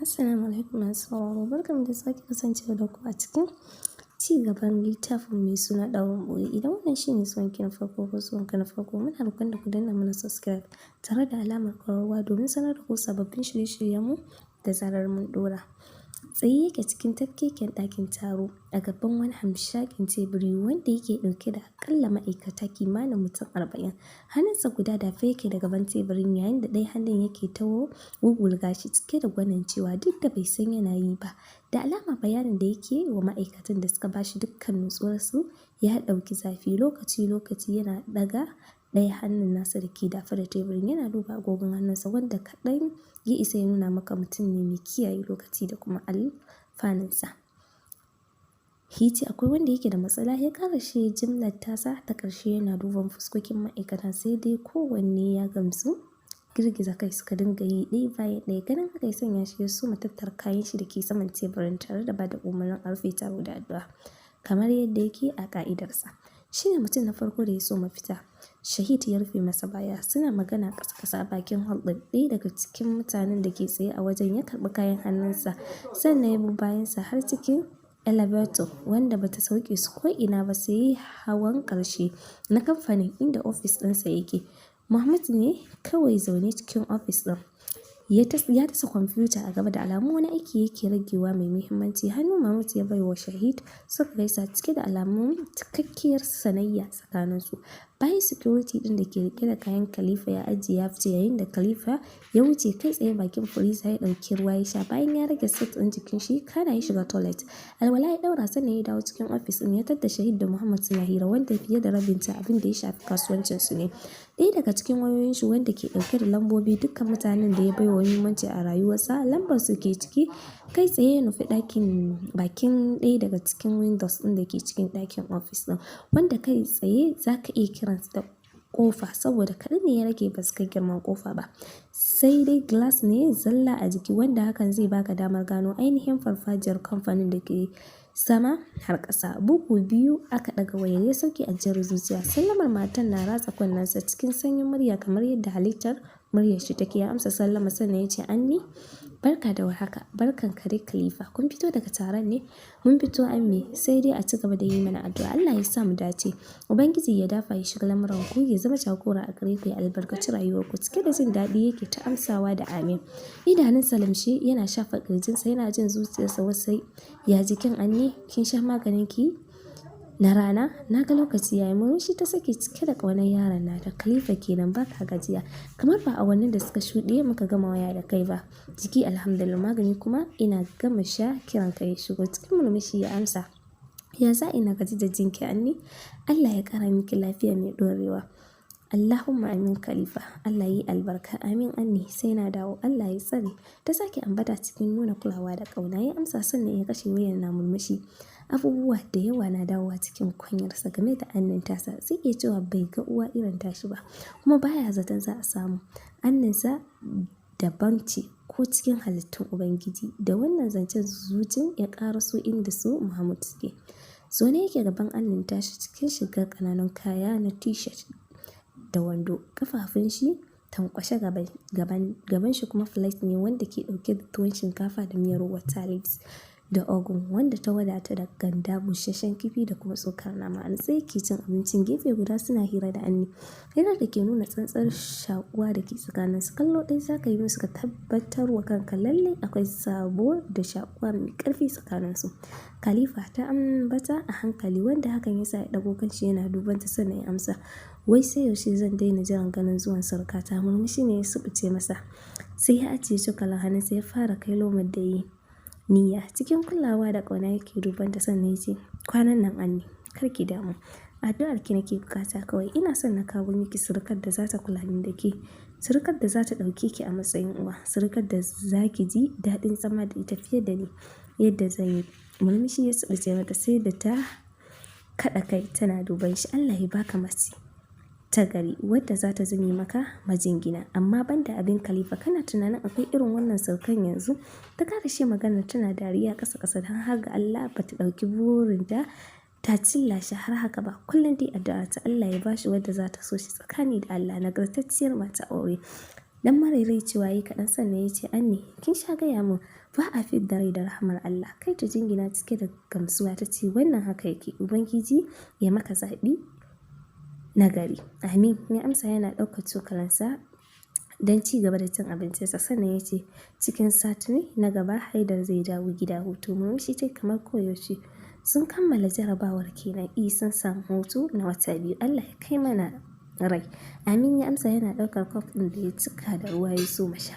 Assalamu alaikum masu sauraro, barkanmu da sake kasancewa da ku a cikin ci gaban littafin mai suna ɗaurin ɓoye. Idan wannan shi ne zuwanki na farko ko zuwanka na farko, muna roƙon da ku danna mana subscribe tare da alamar ƙararrawa domin sanar da ku sababbin shirye-shiryenmu da zarar mun ɗora. Tsaye yake cikin tafkeken ɗakin taro a gaban wani hamshakin teburi wanda yake ɗauke da aƙalla ma'aikata kimanin mutum 40. Hannunsa guda dafe yake da gaban teburin, yayin da ɗaya hannun yake ta wugwulga shi cike da gwanancewa, duk da bai san yana yi ba. Da alama bayanin da yake wa ma'aikatan da suka bashi dukkan nutsuwarsu ya ɗauki zafi. Lokaci-lokaci yana ɗaga ɗaya hannun nasa da ke dafe da teburin yana duba agogon hannunsa, wanda kaɗan ya isa ya nuna maka mutum ne mai kiyaye lokaci da kuma alfanunsa. Ya ce, "Akwai wanda yake da matsala?" Ya ƙarashe jimlar tasa ta ƙarshe yana duban fuskokin ma'aikatan, sai dai kowanne ya gamsu. Girgiza kai suka dinga yi ɗaya bayan ɗaya. Ganin haka ya sanya shi ya soma tattara kayan shi da ke saman teburin tare da bada umarnin a rufe taro da addu'a kamar yadda yake a ƙa'idarsa. Shi ne mutum na farko da ya soma fita. Shahid ya rufe masa baya. Suna magana ƙasa-ƙasa a bakin hall ɗin. Ɗaya daga cikin mutanen da ke tsaye a wajen ya karɓi kayan hannunsa, sannan ya bi bayansa har cikin elevator, wanda bata sauke su ko'ina ba sai hawan ƙarshe na kamfanin inda ofis ɗinsa yake. Mahmud ne kawai zaune cikin ofis ɗin. Ya tasa kwamfuta a gaba, da alamun wani aiki yake ragewa mai muhimmanci. Hannu Mahmud ya bai wa Shahid suka gaisa cike da alamun cikakkiyar sanayya tsakaninsu. Bayan security ɗin da ke riƙe da kayan Khalifa ya ajiye ya fice, yayin da Khalifa ya wuce kai tsaye bakin freezer ya ɗauki ruwa ya sha. Bayan ya rage set ɗin jikin shi, kana ya shiga toilet. Alwala ya ɗaura, sannan ya dawo cikin ofis ɗin ya tadda Shahid da Muhammad suna hira wanda fiye da rabinta abin da ya shafi kasuwancin su ne. Ɗaya daga cikin wayoyin shi wanda ke ɗauke da lambobi dukkan mutanen da ya baiwa muhimmanci a rayuwarsa lambar su ke ciki. Kai tsaye ya nufi ɗakin bakin ɗaya daga cikin windows ɗin da ke cikin ɗakin ofis ɗin, wanda kai tsaye za ka iya kiransa da ƙofa saboda kaɗan ne ya rage ba su kai girman ƙofa ba. Sai dai glass ne zalla a jiki, wanda hakan zai baka damar gano ainihin farfajiyar kamfanin da ke sama har ƙasa. Bugu biyu aka ɗaga wayar, ya sauke ajiyar zuciya. Sallamar matan na ratsa kunnensa. Cikin sanyin murya kamar yadda halittar muryar shi take ya amsa sallama, sannan ya ce, "Anni, barka da warhaka." "Barkan ka dai, Khalifa. Kun fito daga taron ne?" "Mun fito, Ammi, sai dai a ci gaba da yi mana addu'a. Allah ya sa mu dace. Ubangiji ya dafa, ya shiga lamuran ku, ya zama jagora a gare ku, ya albarkaci rayuwarku." Cike da jin daɗi yake ta amsawa da amin. Idanunsa lamshe, yana shafa ƙirjinsa, yana jin zuciyarsa wasai. "Ya jikin, Anni? Kin sha maganin ki na rana? Na ga lokaci yayi." Murmushi ta sake cike da ƙaunar yaron nata. "Khalifa kenan, baka gajiya. Kamar ba awannin da suka shuɗe muka gama waya da kai ba. Jiki alhamdulillah, magani kuma ina gama sha kiran ka ya shigo." Cikin murmushi ya amsa. "Ya za ina gaji da jinki, Anni? Allah ya ƙara miki lafiya mai ɗorewa." "Allahumma amin, Khalifa. Allah yi albarka." "Amin, Anni, sai na dawo. Allah ya tsare." Ta sake ambata cikin nuna kulawa da ƙauna. Ya amsa, sannan ya kashe wayar na murmushi. Abubuwa da yawa na dawowa cikin kwanyarsa game da Annin tasa. Zai iya cewa bai ga uwa irin tashi ba, kuma baya zaton za a samu. Anninsa daban ce ko cikin halittun Ubangiji. Da wannan zancen zucin ya ƙaraso inda su Mahmud suke. Zaune yake gaban Annin tashi cikin shigar ƙananun kaya na t-shirt da wando. Ƙafafun shi tankwashe gaban shi kuma plate ne wanda ke ɗauke da tuwon shinkafa da miyar water leaves da ogun, wanda ta wadata da ganda, busasshen kifi da kuma tsokar nama. A natse yake cin abincin, gefe guda suna hira da Anni. Hirar da ke nuna tsantsar shaƙuwa da ke tsakaninsu. Kallo ɗaya za ka yi musu ka tabbatar wa kanka lallai akwai sabo da shaƙuwa mai ƙarfi tsakaninsu. "Khalifa," ta ambata a hankali, wanda hakan ya sa ya ɗago kanshi yana duban ta, sannan ya amsa. "Wai sai yaushe zan daina jiran ganin zuwan surukata?" Murmushi ne ya suɓuce masa. Sai ya ajiye cokalin hannunsa ya fara kai lomar da yi niyya. Cikin kulawa da ƙauna yake duban ta, sannan ya ce, "Kwanan nan, Anni, kar ki damu. Addu'ar ki nake bukata kawai. Ina son na kawo miki surukar da za ta kula min da ke. Surukar da za ta ɗauke ki a matsayin uwa. Surukar da za ki ji daɗin zama da ita fiye da ni yadda zan yi." Murmushi ya suɓuce mata, sai da ta kaɗa kai tana duban shi. "Allah ya baka mace ta gari wadda za ta zame maka majingina. Amma banda abin, Khalifa, kana tunanin akwai irin wannan surukan yanzu?" Ta ƙarashe maganar tana dariya ƙasa ƙasa, don har ga Allah ba ta ɗauki burinta ta cilla shi har haka ba. Kullum dai addu'ar ta Allah ya bashi wadda za ta so shi tsakani da Allah, nagartacciyar mata aure. Dan maraicewa yayi kaɗan, sannan ya ce, "Anni, kin sha gaya mun Ba a fidda rai da rahamar Allah. Kai ta jingina cike da gamsuwa ta ce wannan haka yake. Ubangiji ya maka zaɓi nagari. Amin. Ya amsa yana ɗaukar cokalinsa don ci gaba da cin abincinsa, sannan ya ce cikin sati na gaba Haidar zai dawo gida hutu. Murmushi tai kamar koyaushe. Sun kammala jarabawar kenan. I, sun samu hutu na wata 2. Allah ya kai mana rai. Amin, ya amsa yana ɗaukar cup ɗin da ya cika da ruwa ya soma sha.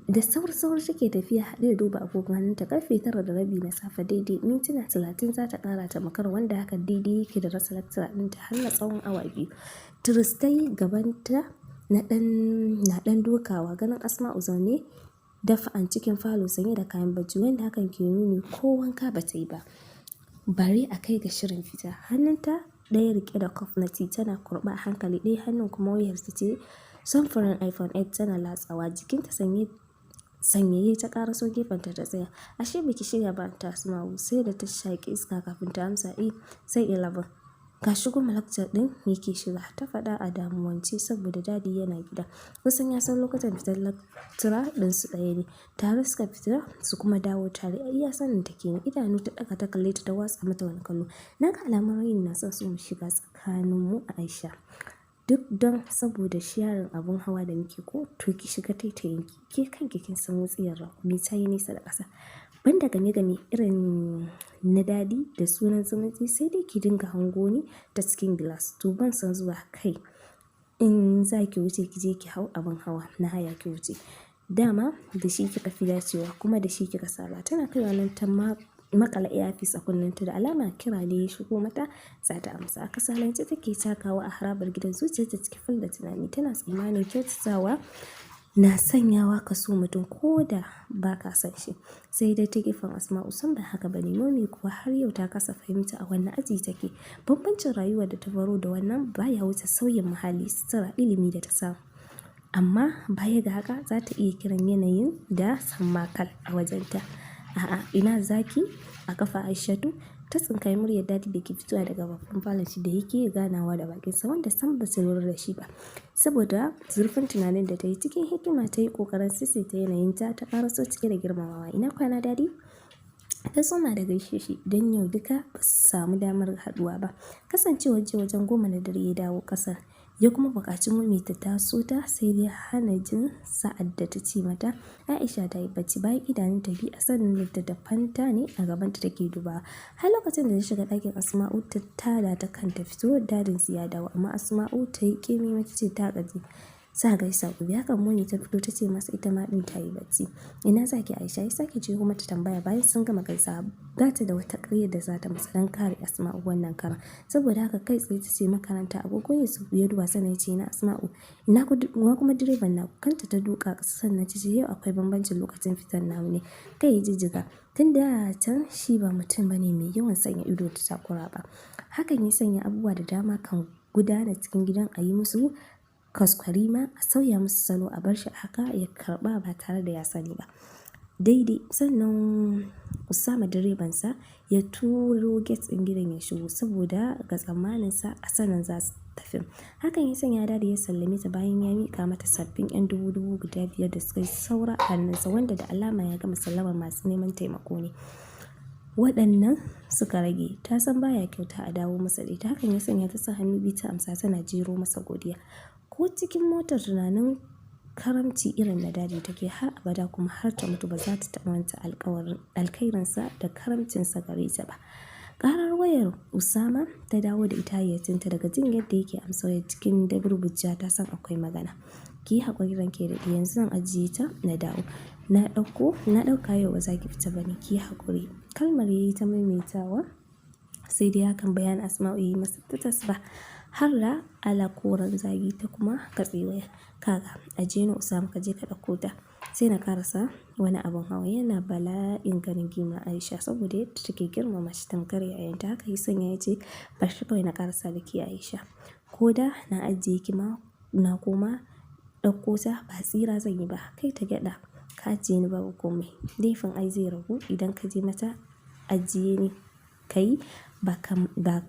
Da sauri-sauri take tafiya haɗe da duba agogon hannunta, karfe 9:30 na safe daidai. Mintuna 30 za ta ƙara ta makara, wanda haka daidai yake da rasa lecturer ɗinta har na tsawon awa 2. Tiris ta yi, gabanta na ɗan dokawa ganin Asma'u zaune dafa'an cikin falo sanye da kayan bacci, wanda hakan ke nuni ko wanka ba ta yi ba. Bare a kai ga shirin fita. Hannunta ɗaya riƙe da cup na tea tana kurɓa a hankali, ɗaya hannun kuma wayarta ce samfurin iPhone 8 tana latsawa. Jikinta sanye sanyaye ta ƙaraso gefenta ta tsaya. Ashe baki shirya ba, Anty Asma'u? Sai da ta shaƙi iska kafin ta amsa, eh, sai 11. Gashi 10 lecture ɗin yake shiga, ta faɗa a damuwance saboda Daddy yana gida. Kusan ya san lokutan fitar lecturer ɗinsu ɗaya ne. Tare suka fita su kuma dawo tare. A iya sanin ta kenan. Idanu ta ɗaga ta kalle ta, ta watsa mata wani kallo. Na ga alamar raini na son so mu shiga tsakaninmu, Aisha. Duk don saboda sharing abun hawa da muke ko? To ki shiga taitayinki. Ke kanki kin san wutsiyar raƙumi ta yi nesa da ƙasa. Banda game-game irin na Daddy da sunan zumunci, sai dai ki dinga hango ni ta cikin gilas. To ban san zuwa kai, in za ki wuce ki je ki hau abin hawa na haya ki wuce. Dama da shi kika fi dacewa kuma da shi kika saba. Tana kaiwa nan ta maƙala earpiece a kunnenta, da alama kira ne ya shigo mata za ta amsa. A kasalance take takawa a harabar gidan, zuciyarta cike fal da tunani. Tana tsammanin kyautatawa na sanyawa ka so mutum ko da ba ka son shi. Sai dai ta gefen Asma'u sam ba haka ba ne. Mummy kuwa har yau ta kasa fahimta a wanne aji take. Bambancin rayuwar da ta baro da wannan baya wuce sauyin muhalli, sutura, ilimi da ta samu. Amma baya ga haka za ta iya kiran yanayin da sammakal a wajenta. A'a, ina zaki a ƙafa, Aishatu? Ta tsinkayi muryar Daddy da ke fitowa daga babban falon shi da yake ganawa da bakinsa, wanda sam ba su lura da shi ba. Saboda zurfin tunanin da ta yi, cikin hikima ta yi ƙoƙarin saisaita yanayinta ta ƙaraso cike da girmamawa. Ina kwana, Daddy? Ta soma da gaishe shi don yau duka ba su samu damar haɗuwa ba. Kasancewar jiya wajen 10 na dare ya dawo ƙasar. Ya kuma buƙaci Mummy ta taso ta, sai dai hana jin sa'ad da ta ce mata Aisha ta yi bacci, bayan idanunta biyu a sannan littattafanta ne a gabanta take dubawa. Har lokacin da ta shiga ɗakin Asma'u ta tada ta kan ta fito, Daddynsu ya dawo, amma Asma'u ta yi ƙememe ta ce ta gaji. Sa gaisa gobe. Hakan Mummy ta fito ta ce masa ita ma ɗin ta yi bacci. Ina zaki, Aisha? Ya sake jeho mata tambaya bayan sun gama gaisawa. Ba ta da wata ƙaryar da za ta masa don kare Asma'u wannan karon. Saboda haka kai tsaye ta ce makaranta. Agogo ya duba sannan ya ce ina Asma'u? Ina kuma direban naku? Kanta ta duka ƙasa sannan ta ce yau akwai bambancin lokacin fitar namu ne. Kai ya jijjiga. Tun da can shi ba mutum bane mai yawan sanya ido da takura ba. Hakan ya sanya abubuwa da dama kan gudana cikin gidan a yi musu kwaskwarima, a sauya musu salo, a bar shi haka ya karɓa ba tare da ya sani ba. Daidai sannan Usama direbansa ya turo gate ɗin gidan ya shigo, saboda ga tsammaninsa a sannan za su tafi. Hakan ya sanya Daddy ya sallame ta bayan ya miƙa mata sabbin 'yan dubu dubu guda 5 da suka yi saura a hannunsa, wanda da alama ya gama sallamar masu neman taimako ne. Waɗannan suka rage. Ta san baya kyauta a dawo masa da ita. Hakan ya sanya ta sa hannu biyu ta amsa tana jero masa godiya. Ko cikin motar tunanin karamci irin na Daddy take har abada, kuma har ta mutu ba za ta taɓa manta alkawarin alkhairinsa da karamcinsa gare ta ba. Ƙarar wayar Usama ta dawo da ita hayyacinta. Daga jin yadda yake amsa wayar cikin daburbujiya ta san akwai magana. Ki yi haƙuri, ranki ya daɗe, yanzu zan ajiye ta na dawo. Na ɗauko, na ɗauka yau ba za ki fita ba ne, ki yi haƙuri. Kalmar yayi ta maimaitawa, sai dai hakan bai hana Asma'u yi masa tatas ba. Har da alakoran zagi ta kuma katse wayar. Kaga, ajiye ni, Usama, ka je ka ɗauko ta. Sai na ƙarasa wani abin hawa. Yana bala'in ganin girman Aisha saboda yadda take girmama shi tamkar yayanta. Haka ya sanya ya ce bashi kawai na ƙarasa da ke, Aisha. Ko da na ajiye ki ma na koma ɗauko ta, ba tsira zan yi ba. Kai ta gyaɗa, ka ajiye ni babu komai. Laifin ai zai ragu idan ka je mata ajiye ni. ka yi ba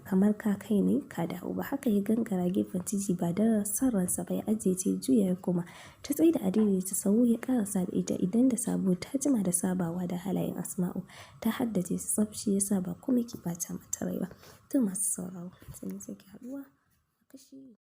kamar ka kai ne ka dawo ba. Haka ya gangara gefen titi ba da son ransa ba, ya ajiye ta, ya juya ya koma. Ta tsaida adaidaita sahu ya karasa da ita. Idan da sabo, ta jima da sabawa da halayen Asma'u. Ta haddace su tsaf, shi yasa ba komai ke ɓata mata rai ba. To, masu sauraro, sai mun sake haɗuwa a kashi.